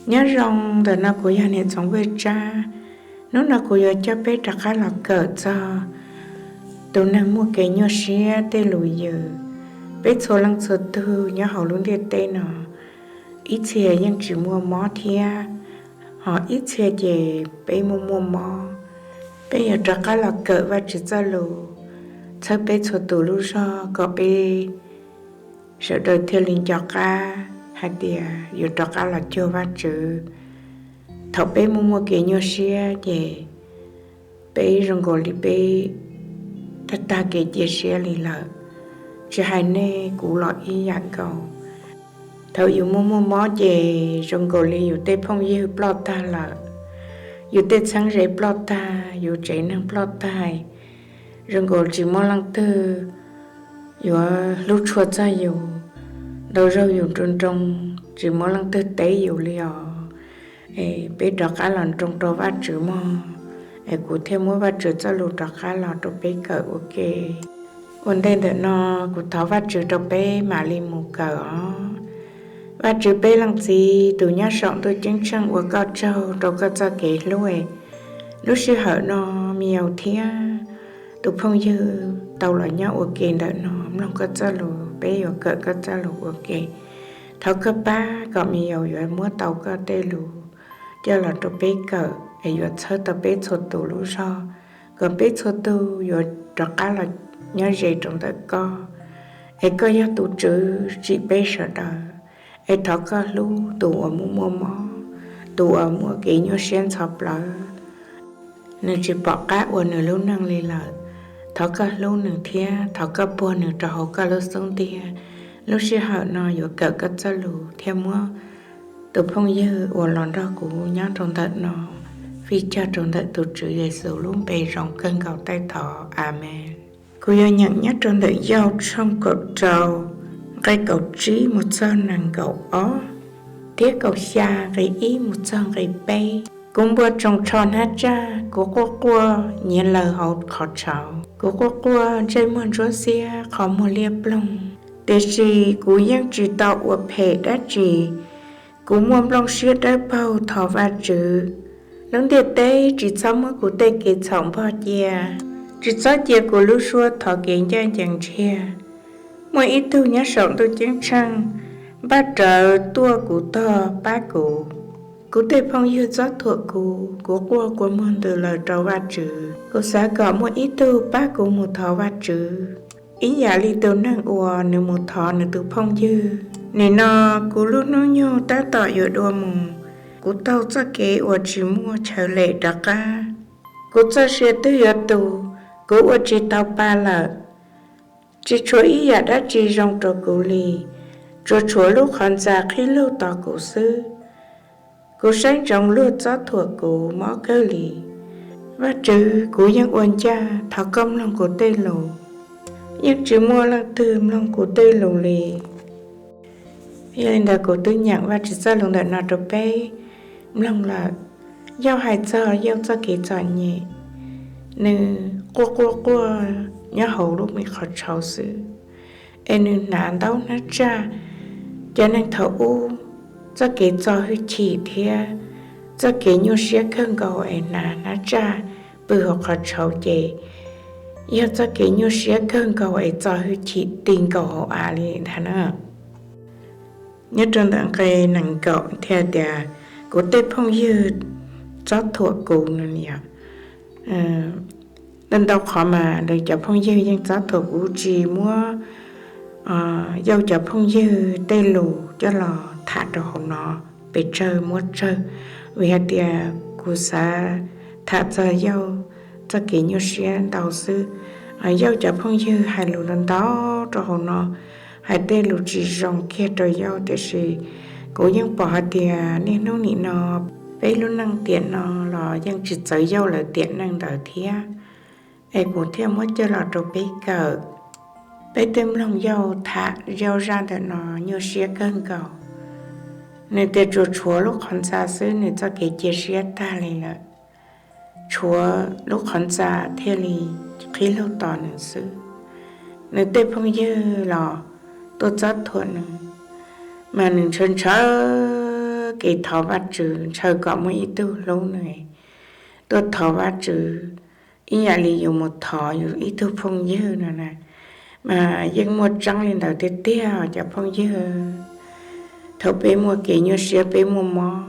Nyob zoo, ntawm no kuv yog niam Txoov Vwj Tsab. Hnub no kuv yuav coj peb rov qab los kawm txog tus neeg muaj kev nyuaj siab tej lus yws. Peb txhua leej txhua tug nyob hauv lub ntiaj teb no, ib txhia yeej tsis muaj mob thiab, ho ib txhia ces peb muaj muaj mob. Peb yuav rov qab los kawm Vajtswv txoj lus, txhawb peb txhua tus lub zog kom peb sawv daws thiaj li nco qab hais tias yuav rov qab los cuag Vajtswv. Thaum peb muaj muaj kev nyuaj siab ces peb zoo nkaus li peb tag tag kev cia siab li lawm, tsis hais nej kuv los ib yam nkaus. Thaum yus muaj muaj mob ces zoo nkaus li yus tej phooj ywg ploj tag lawm, yus tej txheeb ze ploj tag, yus tsev neeg ploj tag, zoo nkaus tsis muaj leej twg yuav hlub tshua txog yus, ntau zaug yus nroo nroo, tsis muaj leej twg teb yus li os. Es peb rov qab los nroo rau Vajtswv mog, es kuv thiaj muab Vajtswv txoj lus rov qab los rau peb kawm ua ke. Ua ntej ntawm no, kuv thov Vajtswv rau peb mam li mus kawm os. Vajtswv peb leej txiv tus nyob saum ntuj ceeb tsheej, ua koj tsaug rau koj txoj kev hlub. Lub sij hawm no me yaus thiab tus phooj ywg tau los nyob ua ke ntawm no mloog koj txoj lus, peb yuav kawm koj txoj lus ua ke. Thov koj pab kom me yaus yuav muab tau koj tej lus coj los rau peb kawm, es yuav txhawb tau peb txhua tus lub zog, kom peb txhua tus yuav rov qab los nyob ze rau ntawm koj, es koj yog tus tswv tsim peb sawv daws. Es thov koj hlub tus uas muaj muaj mob, tus uas muaj kev nyuaj siab ntxhov plawv, nws tsis pom qab ua nws lub neej li lawm. Thov koj hlub nws thiab thov koj puag nws rau hauv koj lub xub ntiag. Lub sij hawm no yuav kawm koj txoj lus thiab muab tus phooj ywg uas los nrog kuv nyob rau ntawm no fij cog rau ntawm tus Tswv Yexus lub npe zoo kawg nkaus taij thov, Amees. Kuv yuav nyeem nyob rau ntawm Yauj tshooj kaum rau, nqe kaum tsib mus txog nees nkaum ob, thiab kaum xya, nqe ib mus txog nqe peb. Kuv npua tsoos tsho hnab tsaj, kuv quaj quaj nyiav laws hauv qhov tshauv, kuv quaj quaj ntsej muag ntsuab xiab qhov muag liab ploog, tiam sis kuv yeej tsis tau ua phem dab tsi. Kuv muaj nplooj siab dawb paug thov Vajtswv. Lub ntiaj teb tsis txhob muab kuv tej kev txhaum npog cia, tsis txhob cia kuv lub suab thov kev ncaj ncees ntshiab. Muaj ib tug nyob saum ntuj ceeb tsheej npaj rawv tuaj kuv tog pab kuv. Kuv tej phooj ywg txob thuam kuv, kuv quaj kua muag ntws laws rau Vajtswv. Kuv xav kom muaj ib tug pab kuv mus thov Vajtswv ib yam li tus neeg uas nws mus thov nws tus phooj ywg. Nim no kuv lub hnub nyoog tab tom yuav dua mus, kuv taug txoj kev uas tsis muaj chaw lem rov qab. Kuv txoj sia twb yuav tu, kuv ua tsis tau pa lawm. Tsis tshuav ib yam dab tsi zoo rau kuv li, tsuas tshuav lub qhov ntxa qhib lug tos kuv xwb. Kuv saib ntsoov luag txob thuam kuv mob kawg li. Vajtswv, kuv yeej ua ncaj thov koj mloog kuv tej lus, yeej tsis muaj leej twg mloog kuv tej lus li. Yog li ntawd kuv twb nyeem Vajtswv txoj lus ntawm no rau peb mloog lawm. Yauj hais txog Yauj txoj kev txom nyem, nws quaj quaj quaj nyob hauv lub me qhov tshauv xwb, es nws hnav ntaub hnab tsaj. Cov neeg thaum ub txoj kev txo hwj chim thiab txoj kev nyuaj siab kawg nkaus es hnav hnab tsaj pw hauv qhov tshauv ces yog txoj kev nyuaj siab kawg nkaus es txo hwj chim ti nkaus hauv av li ntag na. Nyob rau ntawm nqe nees nkaum thiaj tias, kuv tej phooj ywg txob thuam kuv no. Ntau ntau qhov mas lawv cov phooj ywg yeej txob thuam kuv, tsis muab Yauj cov phooj ywg tej lus coj los tham rau hauv no pes tsawg muab tsawg, vim hais tias kuv xav tham txog Yauj txoj kev nyuaj siab ntau xwb. Yauj cov phooj ywg hais lus ntau ntau rau hauv no, hais tej lus tsis zoo kiag rau Yauj, tiam sis kuv yeej pom hais tias niaj hnub nim no peb lub neej tiam no los yeej tsis txawv Yauj lawv tiam neej ntawd thiab. Es kuv thiaj muab coj los rau peb kawm. Peb twb mloog Yauj tham Yauj zaj ntawm no nyuaj siab kawg nkaus. Nws tias tsuas tshuav lub qhov ntxa xwb nws txoj kev cia siab tag li lawm. Tshuav lub qhov ntxa thiaj li qhib lug tos nws xwb. Nws tej phooj ywg los tuaj txob thuam nws, mas nws ntshaw ntshaw kev thov Vajtswv, ntshaw kom muaj ib tug hlub nws, tuaj thov Vajtswv ib yam li yus mus thov yus ib tug phooj ywg no na. Mas yeej muaj tseeb li ntawd tiag tiag cov phooj ywg. Thaum peb muaj kev nyuaj siab, peb muaj mob,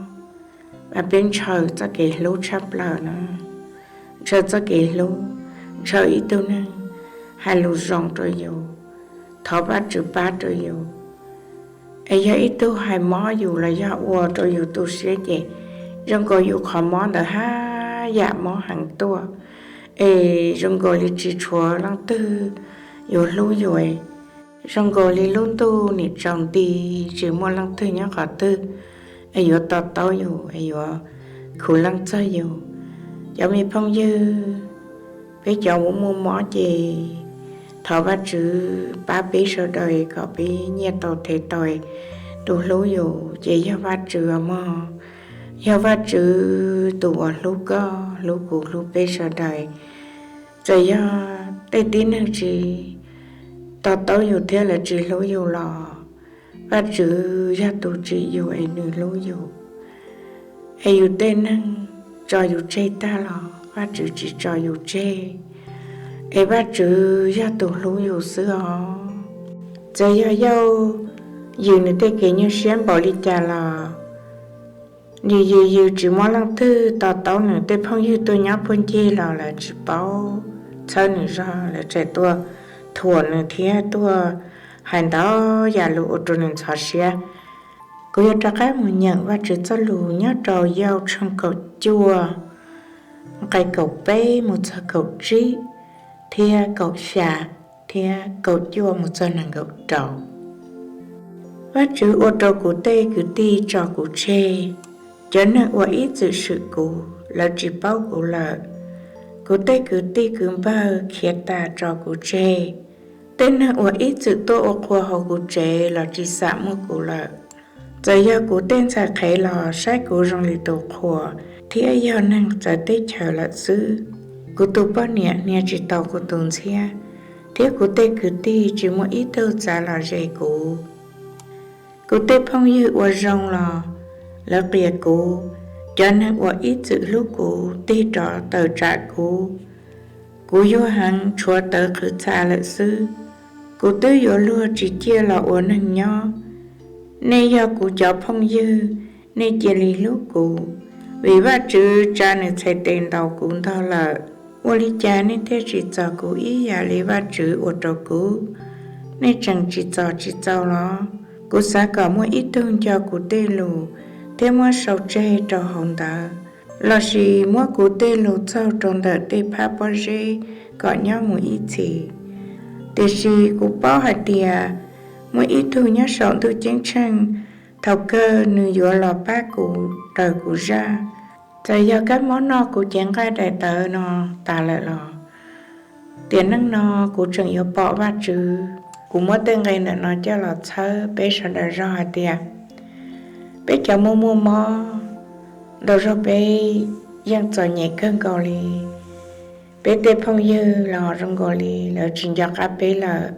mas peb ntshaw txoj kev hlub tshaj plaws na. Ntshaw txoj kev hlub, ntshaw ib tug neeg hais lus zoo rau yus, thov Vajtswv pab rau yus. Es yog ib tug hais mob yus los yog ua rau yus tu siab ces zoo nkaus yus qhov mob ntawd haj yam mob heev tuaj, es zoo nkaus li tsis tshuav leej twg yuav hlub yus. Zoo nkaus li lub ntuj nim tsaus nti, tsis muaj leej twg nyob qhov twg es yuav to taub yus, es yuav khuv leej txog yus. Cov me phooj ywg, peb cov uas muaj mob ces thov Vajtswv pab peb sawv daws kom peb nyiaj tau thev tau. Tus hlub yus ces yog Vajtswv mog. Yog Vajtswv tus uas hlub koj, hlub kuv, hlub peb sawv daws. Txawm yog tej tib neeg tsis to taub yus thiab lawv tsis hlub yus los Vajtswv yog tus tsim yus es nws hlub yus. Es yus tej neeg tso yus tseg tag los Vajtswv tsis tso yus tseg, es Vajtswv yog tus hlub yus xwb os. Txawm yog Yauj Yws nws tej kev nyuaj siab npaum li cas los Yws Yws Yws tsis muaj leej twg to taub nws, tej phooj ywg tuaj nyob puag ncig los lawv tsis paub txhawb nws zog, lawv tseem tuaj thuam nws thiab tuaj hais ntau yam lus ua rau nws ntxhov siab. Kuv yuav rov qab mus nyeem Vajtswv txoj lus nyob rau Yauj tshooj kaum cuaj, nqe kaum peb mus txog kaum tsib, thiab kaum xya, thiab kaum cuaj mus txog nees nkaum rau. Vajtswv ua rau kuv tej kwv tij tso kuv tseg. Cov neeg uas ib txwm swm kuv, lawv tsis paub kuv lawm. Kuv tej kwv tij kwv npawg khiav tas tso kuv tseg. Tej neeg uas ib txwm tuaj ua qhua hauv kuv tsev los tsis xam muaj kuv lawm. Txawm yog kuv tej ntxhais qhev los saib kuv zoo li tus qhua, thiab yog neeg txawv teb chaws lawm xwb. Kuv tus poj niam hnia tsis tau kuv tus ntxhiab, thiab kuv tej kwv tij tsis muaj ib tug txav los ze kuv. Kuv tej phooj ywg ua zoo los lawv qias kuv, cov neeg uas ib txwm hlub kuv tig rov tawm tsam kuv. Kuv yuag heev tshuav tawv qhwv txha lawm xwb. Kuv twb yuav luag tsis ciaj los ua neeg nyob. Nej yog kuv cov phooj ywg, nej cia li hlub kuv, vim Vajtswv tsa nws txhais tes ntaus kuv ntog lawm. Ua li cas nej thiaj tsis txos kuv ib yam li Vajtswv ua rau kuv? Nej tseem tsis txos tsis txaus los? Kuv xav kom muaj ib tug nco kuv tej lus thiab muab sau tseg rau hauv ntawv, lossis muab kuv tej lus txaug rau ntawm tej phab pob zeb kom nyob mus ib txhis. Tiam sis kuv paub hais tias muaj ib tug nyob saum ntuj ceeb tsheej, thaum kawg nws yuav los pab kuv raws kuv zaj. Txawm yog kab mob noj kuv cev nqaij daim tawv no tas lawm los, tiam neej no kuv tseem yuav pom Vajtswv. Kuv muab tej nqe ntawm no coj los txhawb peb sawv daws zog hais tias, peb cov muaj muaj mob, ntau zaug peb yeej txom nyem kawg nkaus li. Peb tej phooj ywg los zoo nkaus li lawv tsis nco qab peb lawm,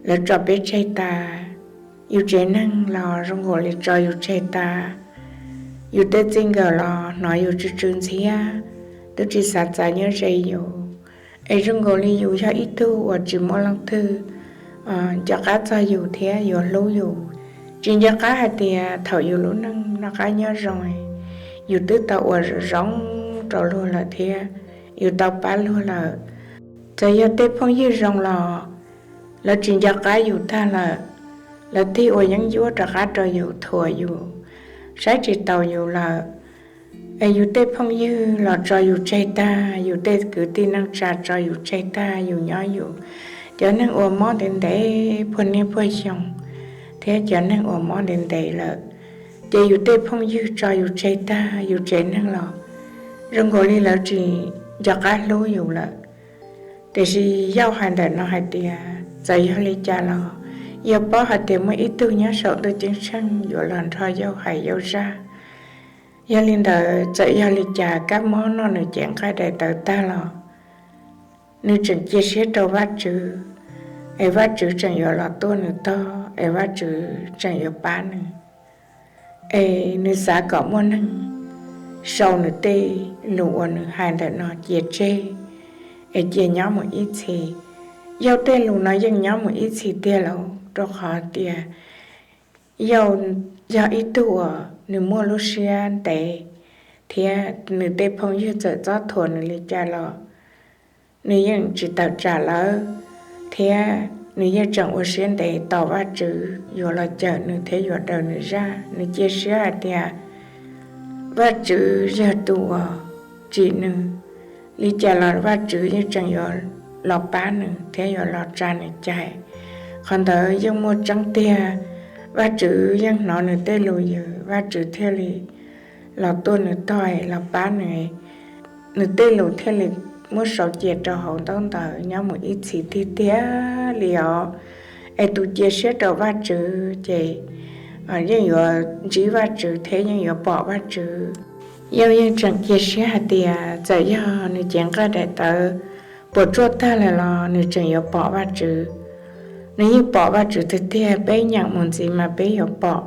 lawv tso peb tseg tas. Yus tsev neeg los zoo nkaus li tso yus tseg tas. Yus tej txij nkawm los hnov yus tsw tsw ntxhiab, twb tsis xav txav nyob ze yus, es zoo nkaus li yus yog ib tug uas tsis muaj leej twg nco qab txog yus thiab yuav hlub yus. Tsis nco qab hais tias thaum yus lub neej noj qab nyob zoo, yus twb tau ua zoo zoo rau luag lawm thiab yus tau pab luag lawm. Txawm yog tej phooj ywg zoo los lawv tsis nco qab yus tag lawm, lawv tig ua yeeb ncuab rov qab rau yus, thuam yus, saib tsis taus yus lawm. Es yus tej phooj ywg los tso yus tseg tag, yus tej kwv tij neej tsa tso yus tseg tag, yus nyob yus. Cov neeg uas mob ntev ntev puag niaj puag xyoo, thiab cov neeg uas mob ntev ntev lawm, ces yus tej phooj ywg tso yus tseg tag, yus tsev neeg los zoo nkaus li lawv tsis nco qab hlub yus lawm. Tiam sis Yauj hais ntawm no hais tias, txawm yog li cas los Yauj paub hais tias muaj ib tug nyob saum ntuj ceeb tsheej yuav los nrog Yauj hais Yauj zaj. Yog li ntawd, txawm yog li cas kab mob noj nws cev nqaij daim tawv tag los, nws tseem cia siab rau Vajtswv, es Vajtswv tseem yuav los tuaj nws tog, es Vajtswv tseem yuav pab nws. Es nws xav kom muaj neeg sau nws tej lus uas nws hais ntawm no cia tseg, es cia nyob mus ib txhis. Yog tej lus no yeej nyob mus ib txhis tiag lauj, rau qhov tias Yauj yog ib tug uas nws muaj lub siab ntev, thiab nws tej phooj ywg txawm txob thuam nws li cas los nws yeej tsis tawm tsam lawv, thiab nws yeej tseem ua siab ntev tos Vajtswv yuav los cawm nws thiab yuav daws nws zaj. Nws cia siab hais tias Vajtswv yog tus uas tsim nws, li cas los Vajtswv yeej tseem yuav los pab nws thiab yuav los tsa nws cai. Qhov ntawd yeej muaj tseeb tiag, Vajtswv yeej hnov nws tej lus yws, Vajtswv thiaj li los tuaj nws tog los pab nws. Nws tej lus thiaj li muab sau cia rau hauv ntaub ntawv nyob mus ib txhis tiag tiag li os. Es tus cia siab rau Vajtswv ces yeej yuav ntsib Vajtswv thiab yeej yuav pom Vajtswv. Yauj yeej tseem cia siab hais tias txawm yog nws cev nqaij daim tawv puas tsuaj tag lawm los nws tseem yuav pom Vajtswv. Nws yeej pom Vajtswv tiag tiag, peb nyeem mus ntxiv mas peb yuav pom.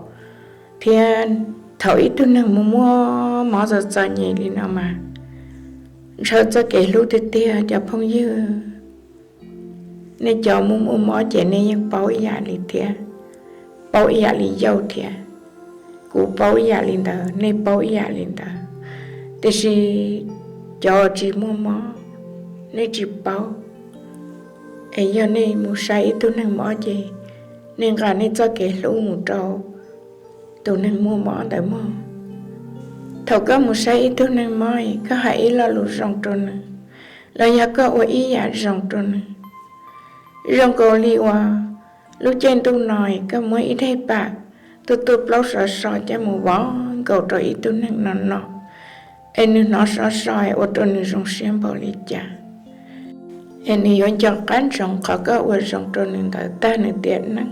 Thiab thaum ib tug neeg muaj muaj mob txom txom nyem li no mas ntshaw txoj kev hlub tiag tiag cov phooj ywg. Nej cov muaj muaj mob ces nej yeej paub ib yam li thiab, paub ib yam li Yauj thiab. Kuv paub ib yam li ntawd, nej paub ib yam li ntawd. Tiam sis cov tsis muaj mob, nej tsis paub. Es yog nej mus saib ib tug neeg mob ces nej nqa nej txoj kev hlub mus rau tus neeg muaj mob ntawd mog. Thaum koj mus saib ib tug neeg mob, koj hais ib lo lus zoo rau nws, los yog koj ua ib yam zoo rau nws. Zoo nkaus li uas lub caij ntuj no koj muab ib daim pam tuaj tuaj plaub sov so coj mus vov nkaus rau ib tug neeg no no, es nws hnov sov so ua rau nws zoo siab npaum li cas, es nws yuav nco qab ntsoov qhov koj ua zoo rau nws ntawd tag nws tiam neej.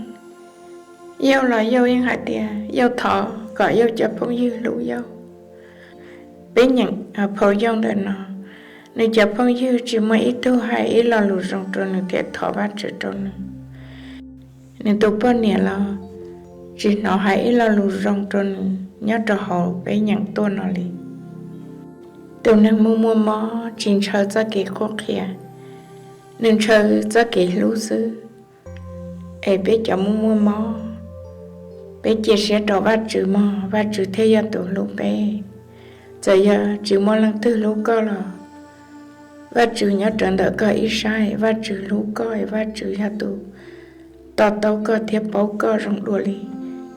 Yauj los Yauj yeej hais tias Yauj thov kom Yauj cov phooj ywg hlub Yauj. Peb nyeem phau Yauj ntawm no, nws cov phooj ywg tsis muaj ib tug hais ib lo lus zoo rau nws thiab thov Vajtswv rau nws. Nws tus poj niam los tsis hnov hais ib lo lus zoo rau nws nyob rau hauv peb nyeem tuaj no li. Tus neeg muaj muaj mob tsis ntshaw txoj kev qhuab qhia, nws ntshaw txoj kev hlub xwb. Es peb cov muaj muaj mob, peb cia siab rau Vajtswv mog, Vajtswv thiaj yog tus hlub peb. Txawm yog tsis muaj leej twg hlub koj los Vajtswv nyob rawv ntawm koj ib sab, Vajtswv hlub koj, Vajtswv yog tus to taub koj thiab paub koj zoo dua li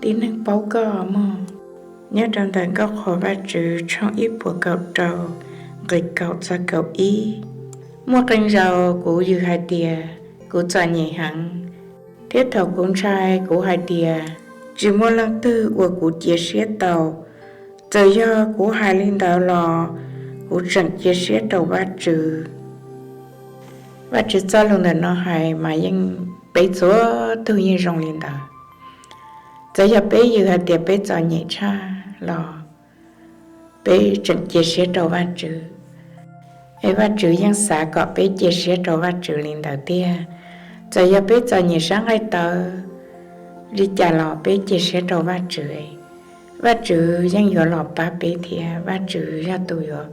tib neeg paub koj mog. Nyob rau ntawm nkauj qhuas Vajtswv tshooj ib puas kaum rau, nqe kaum txog kaum ib. Muaj qee zaus kuv yws hais tias kuv txom nyem heev, thiab thaum kuv ntshai kuv hais tias tsis muaj leej twg uas kuv cia siab tau. Txawm yog kuv hais li ntawd los kuv tseem cia siab rau Vajtswv. Vajtswv txoj lus ntawm no hais mas yeej peb txhua tug yeej zoo li ntawd. Txawm yog peb yws hais tias peb txom nyem tshaj los peb tseem cia siab rau Vajtswv. Es Vajtswv yeej xav kom peb cia siab rau Vajtswv li ntawd tiag. Txawm yog peb txom nyem sab nqaij tawv li cas los peb cia siab rau Vajtswv, Vajtswv yeej yuav los pab peb thiab Vajtswv yog tus yuav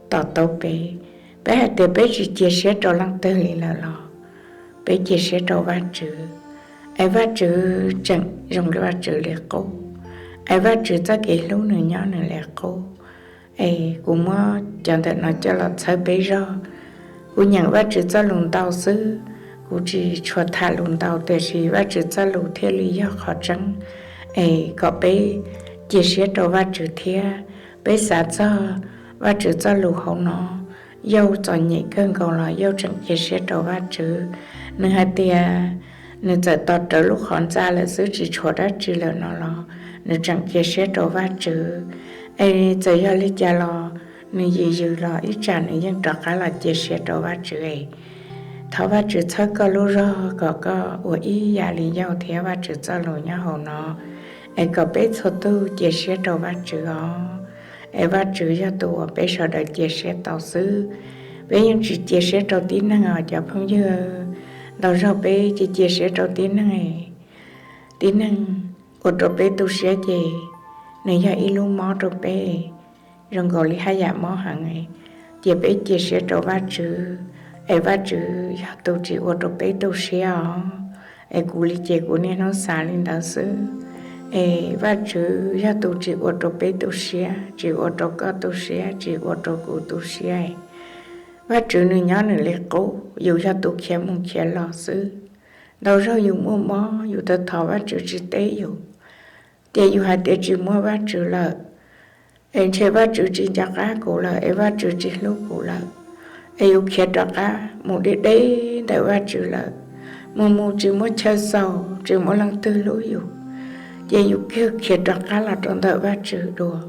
to taub peb. Peb hais tias peb tsis cia siab rau leej twg li lawm los peb cia siab rau Vajtswv, es Vajtswv tseem zoo li Vajtswv li qub, es Vajtswv txoj kev hlub nws nyob nws li qub. Es kuv muab cov ntawm no coj los txhawb peb zog. Kuv nyeem Vajtswv txoj lus ntau xwb, kuv tsis tshua tham lus ntau, tiam sis Vajtswv txoj lus thiaj li yog qhov tseeb. Es kom peb cia siab rau Vajtswv thiab peb xav txog Vajtswv txoj lus hauv no. Yauj txom nyem kawg nkaus los Yauj tseem cia siab rau Vajtswv. Nws hais tias nws txawm tos rawv lub qhov ntxa lawm xwb tsis tshuav dab tsi lawm no los nws tseem cia siab rau Vajtswv. Es txawm yog li cas los nws yws yws los ib tsam nws yeej rov qab los cia siab rau Vajtswv. Thov Vajtswv txhawb koj lub zog kom koj ua ib yam li Yauj thiab Vajtswv txoj lus nyob hauv no, es kom peb txhua tug cia siab rau Vajtswv os. Es Vajtswv yog tus uas peb sawv daws cia siab tau xwb. Peb yeej tsis cia siab rau tib neeg os cov phooj ywg. Ntau zaug peb cia cia siab rau tib neeg, tib neeg ua rau peb tu siab ces nws yog ib lub mob rau peb, zoo nkaus li haj yam mob heev. Cia peb cia siab rau Vajtswv, es Vajtswv yog tus tsis ua rau peb tu siab os. Es kuv li ces kuv niaj hnub xav li ntawd xwb. Es Vajtswv yog tus tsis ua rau peb tu siab, tsis ua rau koj tu siab, tsis ua rau kuv tu siab. Vajtswv nws nyob nws li qub, yus yog tus khiav mus khiav los xwb. Ntau zaug yus muaj mob yus thov Vajtswv tsis teb yus, ces yus hais tias tsis muaj Vajtswv lawm, es ntshe Vajtswv tsis nco qab kuv lawm, es Vajtswv tsis hlub kuv lawm. Es yus khiav rov qab mus deb deb ntawm Vajtswv lawm, mus mus tsis muaj chaw xaus, tsis muaj leej twg hlub yus, ces yus khiav rov qab los rau ntawm Vajtswv dua.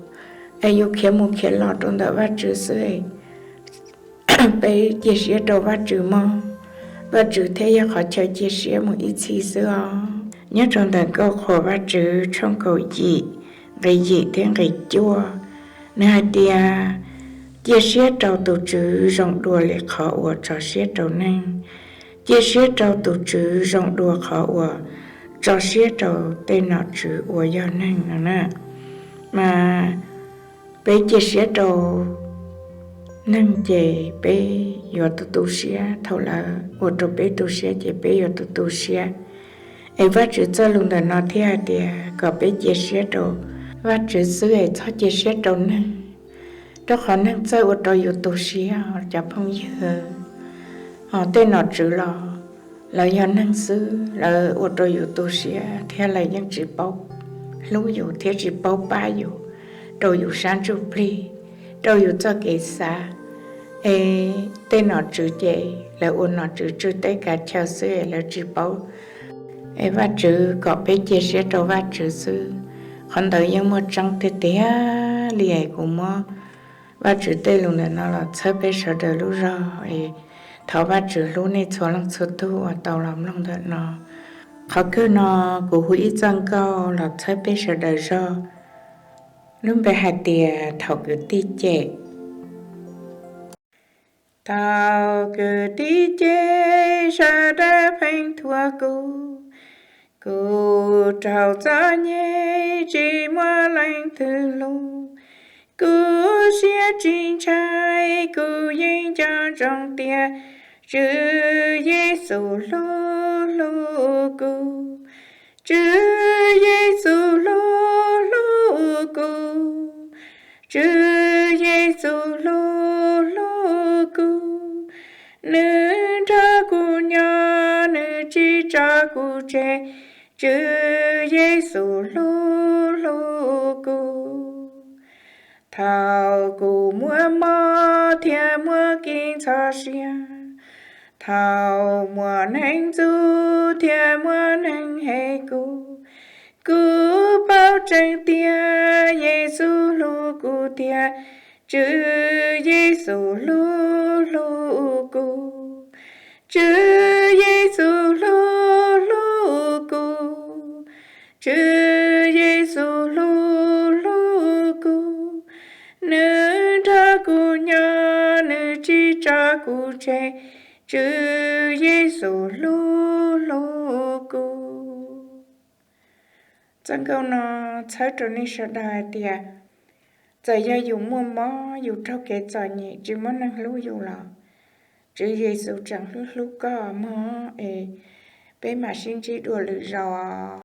Es yus khiav mus khiav los rau ntawm Vajtswv xwb, peb cia siab rau Vajtswv mog, Vajtswv thiaj yog qhov chaw cia siab mus ib txhis xwb os. Nyob rau ntawm Nkauj Qhuas Vajtswv tshooj kaum yim, nqe yim thiab nqe cuaj, nws hais tias, cia siab rau tus Tswv zoo dua li qhov uas tso siab rau neeg, cia siab rau tus Tswv zoo dua qhov uas tso siab rau tej nom tswv uas yog neeg no na. Mas peb cia siab rau neeg ces peb yuav tu tu siab, thaum lawv ua rau peb tu siab ces peb yuav tu tu siab. Es Vajtswv txoj lus ntawm no thiaj hais tias kom peb cia siab rau Vajtswv xwb es txhob cia siab rau neeg, rau qhov neeg txawj ua rau yus tu siab cov phooj ywg. Ho tej nom tswv los lawv yog neeg xwb, lawv ua rau yus tu siab thiab lawv yeej tsis paub hlub yus thiab tsis paub pab yus, rau yus sab ntsuj plig, rau yus txoj kev xav. Es tej nom tswv ces lawv ua nom tswv tswj teb kav chaw xwb es lawv tsis paub. Es Vajtswv kom peb cia siab rau Vajtswv xwb, qhov ntawd yeej muaj tseeb tiag tiag li. Es kuv muab Vajtswv tej lus ntawm no los txhawb peb sawv daws lub zog es thov Vajtswv hlub nej txhua leej txhua tug uas tau los mloog ntawm no. Qhov kawg no kuv hu ib txoj nkauj los txhawb peb sawv daws zog, lub npe hais tias thaum kwv tij cem. Thaum kwv tij cem sawv daws pheej thuam kuv, kuv raug txom nyem tsis muaj leej twg hlub. Kuv siab tsis ntshai, kuv yeej nco ntsoov tias Tswv Yexus hlub hlub kuv. Tswv Yexus hlub hlub kuv. Tswv Yexus hlub hlub kuv. Nws nrog kuv nyob, nws tsis tso kuv tseg. Tswv Yexus hlub hlub kuv. Thaum kuv muaj mob thiab muaj kev ntxhov siab, thaum muaj neeg ntxub thiab muaj neeg hem kuv, kuv paub tseeb tias Yexus hlub kuv tiag. Tswv Yexus hlub hlub kuv. Tswv Yexus hlub hlub kuv. Tswv Yexus hlub hlub kuv. Nws nrog kuv nyob, nws tsis tso kuv tseg. Tswv Yexus hlub hlub kuv. Txoj nkauj no txhawb rau nej sawv daws hais tias, txawm yog yus muaj mob, yus raug kev txom nyem, tsis muaj neeg hlub yus los Tswv Yexus tseem hlub hlub koj mog. Es peb mam sib ntsib dua lwm zaus.